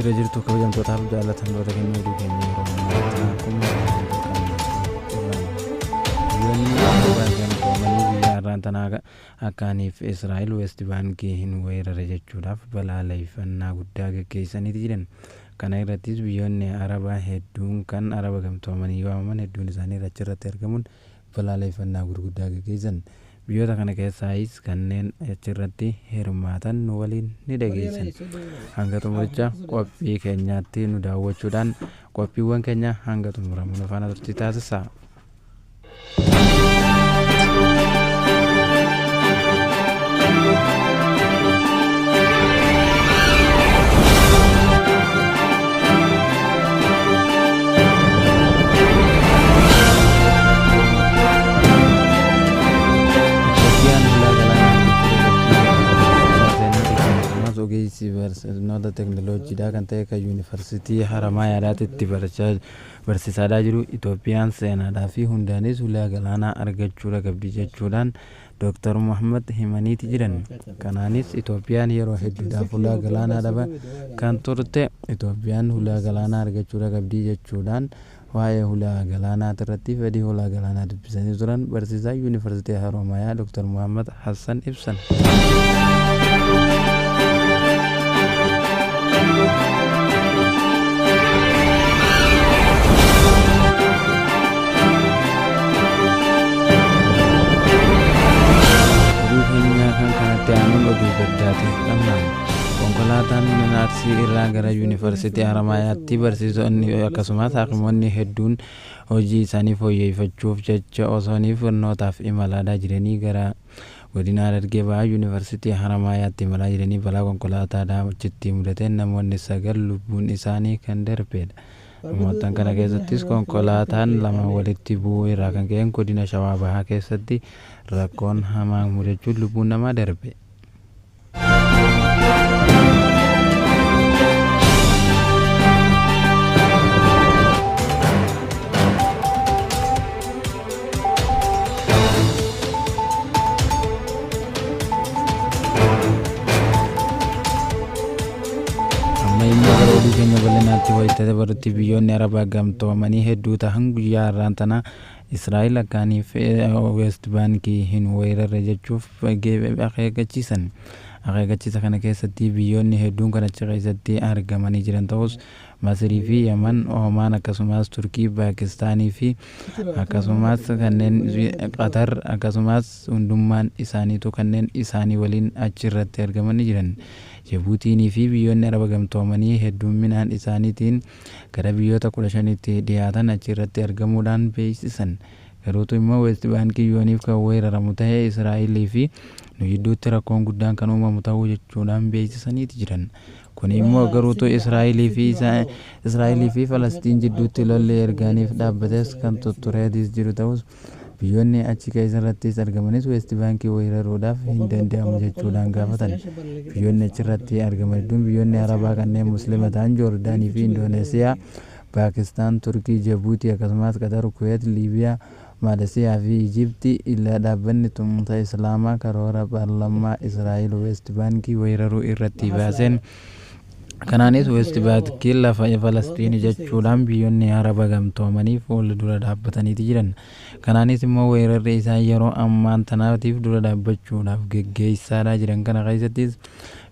Jira jirtu kabajamtootaaf jaallatamtoota keenya oduu keenya yeroo ammaatti akkuma biyyoonni Arabaa gamtoomanii biyya har'aan tanaa akkaaniif Israa'el West Baankii hin weerare jechuudhaaf balaaleffannaa guddaa gaggeessaniiti jiran. Kana irrattis biyyoonni Arabaa hedduun kan Araba gamtoomanii waamaman hedduun isaanii achirratti argamuun balaaleffannaa gurguddaa gaggeessan. Biyyoota kana keessaayis kanneen achirratti hirmaatan nu waliin ni dhageessan. Hanga xumuricha qophii keenyaatti nu daawwachuudhaan qophiiwwan keenya hanga xumuramu nu faana turtii taasisaa. Itoophiyaan ulaa galaanaa akkasumas ogeessi barnoota teekinooloojiidhaa kan ta'e kan yuunivarsiitii Haramaayaadhaatti itti barachaa barsiisaadhaa jiru Itoophiyaan seenaadhaa fi hundaanis ulaa galaanaa argachuudha qabdi jechuudhaan Dooktar Muhammad himaniiti jiran. Kanaanis Itoophiyaan yeroo hedduudhaaf ulaa galaanaa dhaba kan turte Itoophiyaan ulaa galaanaa argachuudha qabdi jechuudhaan waa'ee ulaa galaanaa irratti fedhii ulaa galaanaa dubbisanii turan barsiisaa yuunivarsiitii Haroomayaa Dooktar Muhammad Hassan ibsan. Oduu keenya kan kanatti aanuun oduu gaddaati qabna. Konkolaataan Arsii irraa gara yuunivarsiitii Haramaayaatti barsiisonni akkasumas hakimoonni hedduun hojii isaanii fooyyeffachuuf jecha osooniif barnootaaf imalaadhaa jiranii gara godina Harargee Bahaa yuunivarsiitii Haramaayaatti imalaa jiranii balaa konkolaataadhaa achitti mudateen namoonni 9 lubbuun isaanii kan darbedha. Namoota kana keessattis konkolaataan lama walitti bu'uu irraa kan ka'een godina Shawaa Bahaa keessatti rakkoon hamaa mudachuun lubbuun namaa darbe. Amma immoo gara oduu keenya bal'inaatti wayita dabarrutti biyyoonni Arabaa gamtoomanii hedduu ta'an guyyaa har'aan tana Israa'el akkaaniif West Baankii hin weerarre jechuuf akeekkachiisan. Akeekkachiisa kana keessatti biyyoonni hedduun kan achi keessatti argamanii jiran ta'us Masrii fi Yaman, Oomaan akkasumas Turkii, Paakistaanii fi akkasumas kanneen Qatar akkasumas hundummaan isaaniitu kanneen isaanii waliin achi irratti argamanii jiran. Jabuutiinii fi biyyoonni Araba gamtoomanii hedduumminaan isaaniitiin gara biyyoota 15tti dhiyaatan achi irratti argamuudhaan beeksisan. Garuutu immoo West Baankii yooniif kan weeraramu tahe Israa'ilii fi nu jidduutti rakkoon guddaan kan uumamu tahuu jechuudhaan beeksisaniiti jiran. Kuni immoo garuutu Israa'ilii fi Israa'ilii fi Falastiin jidduutti lolli ergaaniif dhaabbates kan tuttureetis jiru ta'us biyyoonni achi keessarrattis argamanis West Baankii weeraruudhaaf hin danda'amu jechuudhaan gaafatan. Biyyoonni achirratti argaman hedduun biyyoonni Arabaa kanneen Muslima ta'an Joordaanii fi Indoneesiyaa, Paakistaan, Turkii, Jabuutii akkasumas Qatar, Kuweet, Liibiyaa, Maalesiyaa fi Ijipti ila dhaabbanni tumsa Islaamaa karoora paarlammaa Israa'el West Baankii weeraruu irratti baaseen kanaanis West Baankiin lafa Falasxiini jechuudhaan biyyoonni Araba gamtoomanii fuula dura dhaabbataniiti jiran. Kanaanis immoo weerarri isaan yeroo ammaan tanaatiif dura dhaabbachuudhaaf geggeessaadhaa jiran kana keessattis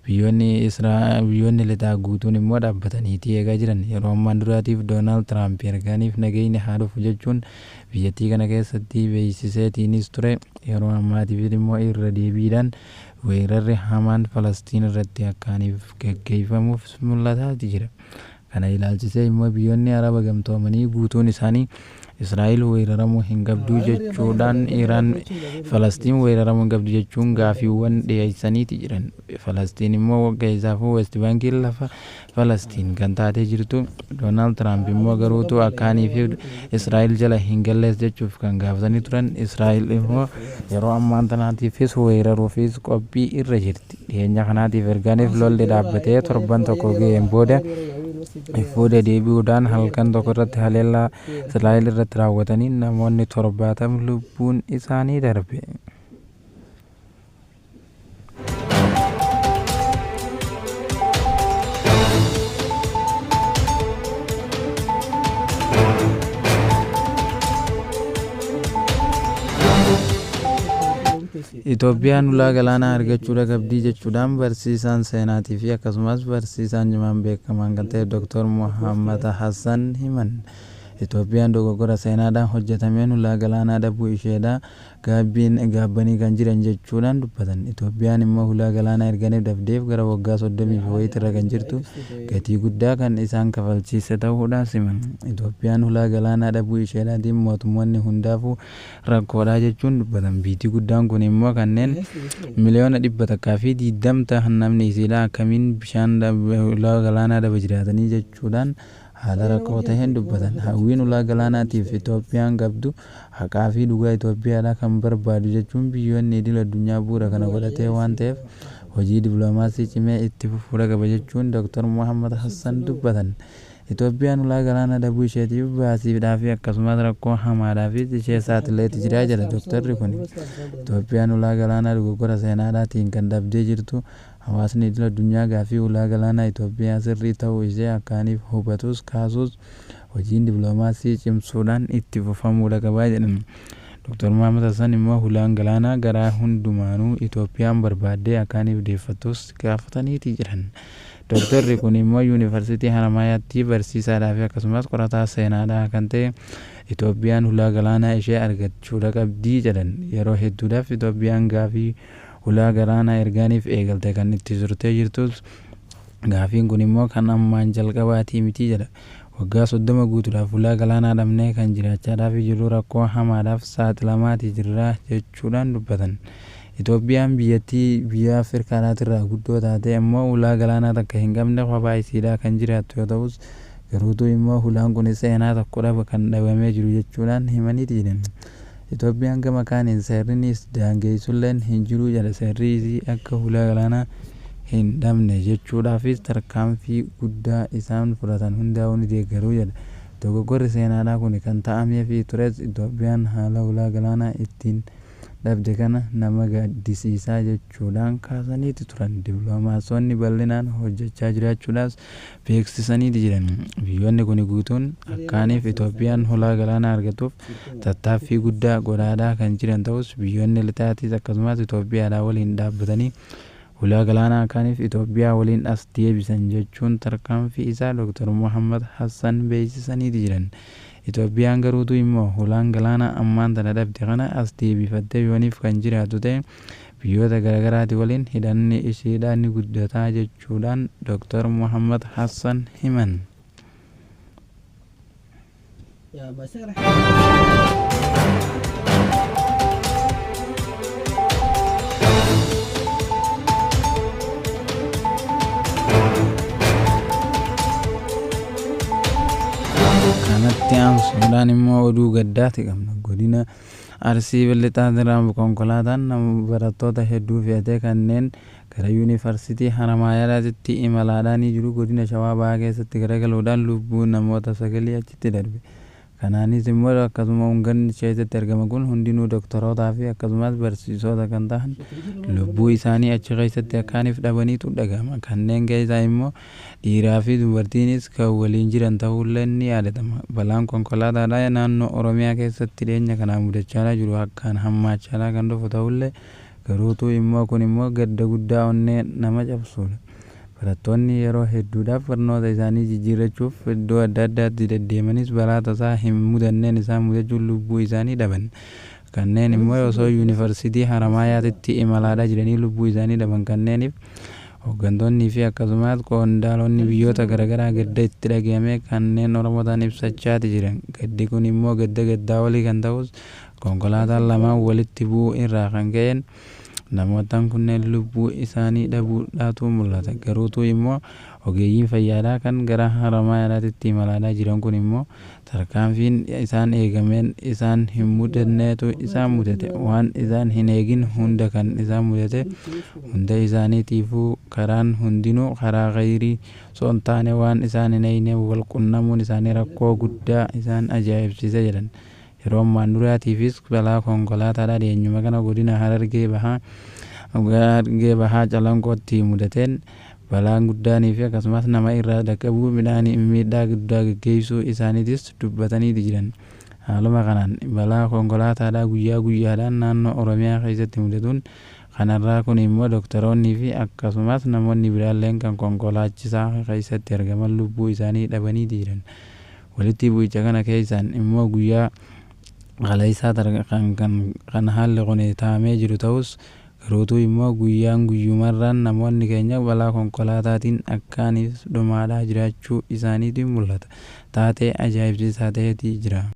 Biyyoonni Israa biyyoonni lixaa guutuun immoo dhaabbataniiti eegaa jiran. Yeroo ammaan duraatiif Doonaald Tiraamp ergaaniif nageenyi haa dhufu jechuun biyyattii kana keessatti beeksiseetiinis ture. Yeroo ammaatiifis immoo irra deebiidhaan weerarri hamaan Falastiin irratti akkaaniif gaggeeffamuuf mul'ataati jira. Kana ilaalchisee immoo biyyoonni Araba gamtoomanii guutuun isaanii Israa'el weeraramuu hin qabdu jechuudhaan Iraan Falastiin weeraramuu hin qabdu jechuun gaafiiwwan dhiyeessaniiti jiran. Falastiin immoo keessaafuu West Baankiin lafa Falastiin kan taatee jirtu Doonaald Tiraamp immoo garuutu akkaanii fi Israa'el jala hin gallees jechuuf kan gaafatanii turan. Israa'el immoo yeroo ammaan tanaatiifis weeraruufis qophii irra jirti. Dhiheenya kanaatiif ergaaniif lolli dhaabbatee torban tokko ga'een booda fuudha deebi'uudhaan halkan tokko irratti haleellaa Israa'el irratti raawwataniin namoonni 70 lubbuun isaanii darbe. Itoophiyaan ulaa galaanaa argachuudha qabdii jechuudhaan barsiisaan seenaatii fi akkasumas barsiisaan jimaan beekamaan kan ta'e Dr. Muhammad Hassan himan. Itoophiyaan dogoggora seenaadhaan hojjetameen ulaa galaanaa dhabuu isheedha gaabbiin gaabbanii kan jiran jechuudhaan dubbatan. Itoophiyaan immoo ulaa galaanaa erganiif dhabdeef gara waggaa 30 fi wayiitirra kan jirtu gatii guddaa kan isaan kafalchiise ta'uudhaan himan. Itoophiyaan ulaa galaanaa dhabuu isheedhaatiin mootummoonni hundaafuu rakkoodha jechuun dubbatan. Biitii guddaan kun immoo kanneen 120,000,000 ta'an namni isiidha akkamiin bishaan ulaa galaanaa dhaba jiraatanii jechuudhaan haala rakkoo taheen dubbatan. Hawwiin ulaa galaanaatiif Itoophiyaan qabdu haqaa fi dhugaa Itoophiyaadha kan barbaadu jechuun biyyoonni idil addunyaa bu'uura kana godhatee waan ta'eef hojii dippiloomaasii cimee itti fufuudha qaba jechuun Dr. Muhammad Hassan dubbatan. Itoophiyaan ulaa galaanaa dhabuu isheetiif baasiidhaa fi akkasumas rakkoo hamaadhaafis ishee saaxileeti jira jedha Dooktarri kun. Itoophiyaan ulaa galaanaa dogoggora seenaadhaatiin kan dhabdee jirtu hawaasni idil addunyaa gaaffii ulaa galaanaa Itoophiyaa sirrii ta'uu ishee akkaaniif hubatus kaasuus hojiin dippiloomaasii cimsuudhaan itti fufamuudha qabaa jedhan. Dr. Muhammad Hassan immoo ulaan galaanaa garaa hundumaanuu Itoophiyaan barbaaddee akkaaniif deeffattus gaafataniiti jiran. Dooktarri kun immoo Yuunivarsiitii Haramaayaatti barsiisaadhaa fi akkasumas qorataa seenaadhaa kan ta'e Itoophiyaan ulaa galaanaa ishee argachuudha qabdii jedhan. Yeroo hedduudhaaf Itoophiyaan gaafii ulaa galaanaa ergaaniif eegalte kan itti turtee jirtus gaafiin kun immoo kan ammaan jalqabaatii miti jedha. Waggaa 30 guutuudhaaf ulaa galaanaa dhabnee kan jiraachaadhaaf jirru rakkoo hamaadhaaf saaxilamaatii jirra jechuudhaan dubbatan. Itoophiyaan biyyattii biyya Afrikaadhaatirraa guddoo taate immoo ulaa galaanaa takka hin qabne kophaa isiidhaa kan jiraattu yoo ta'us garuutuu immoo ulaan kun seenaa tokko dhaba kan dhabamee jiru jechuudhaan himaniiti jiran. Itoophiyaan gama kaaniin seerrinis daangeessulleen hin jiru jedha. Seerri isii akka ulaa galaanaa hin dhabne jechuudhaafis tarkaanfii guddaa isaan fudhatan hundaa'uu ni deeggaruu jedha. Dogoggorri seenaadhaa kun kan ta'ameefii tures Itoophiyaan haala ulaa galaanaa ittiin dhabde kana nama gaddisiisaa jechuudhaan kaasaniiti turan. Dippiloomaasonni bal'inaan hojjechaa jiraachuudhaas beeksisaniiti jiran. Biyyoonni kun guutuun akkaaniif Itoophiyaan ulaa galaanaa argatuuf tattaaffii guddaa godhaadhaa kan jiran ta'us biyyoonni lixaatis akkasumas Itoophiyaadhaa waliin dhaabbatanii ulaa galaanaa akkaaniif Itoophiyaa waliin as deebisan jechuun tarkaanfii isaa Dr. Muhammad Hassan beeksisaniiti jiran. Itoophiyaan garuutu immoo ulaan galaanaa ammaan tana dhabde kana as deebifattee yooniif kan jiraatu ta'e biyyoota garaagaraati waliin hidhanni isheedhaa ni guddataa jechuudhaan Dr. Muhammad Hassan himan. Kanatti aansuudhaan immoo oduu gaddaati qabna. Godina Arsii Lixaa konkolaataan barattoota hedduu fe'atee kanneen gara Yuunivarsiitii Haramaayaatti imalaadhaan jiru godina Shawaa Bahaa keessatti garagaluudhaan lubbuun namoota 9 achitti darbe. Kanaanis immoo akkasuma hongan keessatti argama kun hundinuu dooktarootaa fi akkasumas barsiisota kan ta'an lubbuu isaanii achi keessatti akkaaniif dhabaniitu dhagahama. Kanneen keessaa immoo dhiiraa fi dubartiinis kan waliin jiran ta'ullee ni yaadatama. Balaan konkolaataadhaa naannoo Oromiyaa keessatti dhiyeenya kanaa mudachaa jiru akkaan hammaachaa kan dhufu ta'ullee garuutuu immoo kun immoo gadda guddaa onnee nama cabsudha. Barattoonni yeroo hedduudhaaf barnoota isaanii jijjiirrachuuf iddoo adda addaatti deddeemanis balaa tasaa hin mudanneen isaan mudachuun lubbuu isaanii dhaban. Kanneen immoo osoo Yuunivarsiitii Haramaayaatti imalaadhaa jiranii lubbuu isaanii dhaban kanneeniif hooggantoonnii fi akkasumas qondaalonni biyyoota garaagaraa gadda itti dhagahame kanneen Oromootaan ibsachaati jiran. Gaddi kun immoo gadda gaddaa olii kan ta'us konkolaataan lamaan walitti bu'uu irraa kan ka'een namootaan kunneen lubbuu isaanii dhabuudhaatu mul'ata. Garuutuu immoo ogeeyyiin fayyaadhaa kan gara Haramaayaatti imalaadhaa jiran kun immoo tarkaanfiin isaan eegameen isaan hin mudanneetu isaan mudate. Waan isaan hin eegin hunda kan isaan mudate hunda isaaniitiifuu karaan hundinuu karaa khayrii osoo hin taane waan isaan hin eegne wal qunnamuun isaanii rakkoo guddaa isaan ajaa'ibsiise jedhan. Yeroo ammaan duraatiifis balaa konkolaataadhaa dhiyeenyuma kana godina Harargee Bahaa Calanqootti mudateen balaan guddaanii fi akkasumas nama irraa dhaqqabuu miidhaa guddaa geggeessuu isaaniitis dubbataniiti jiran. Haaluma kanaan balaa konkolaataadhaa guyyaa guyyaadhaan naannoo Oromiyaa keessatti mudatuun kanarraa kun immoo doktoroonnii fi akkasumas namoonni biraalleen kan konkolaachisaa keessatti argaman lubbuu isaanii dhabanii jiran. Walitti bu'icha kana keessaan immoo guyyaa kaleessaa kan haalli kun taa'amee jiru ta'us, garuutuu immoo guyyaan guyyumarraan namoonni keenya balaa konkolaataatiin akkaaniif dhumaadhaa jiraachuu isaaniitu mul'ata. Taatee ajaa'ibsiisaa ta'eeti jira.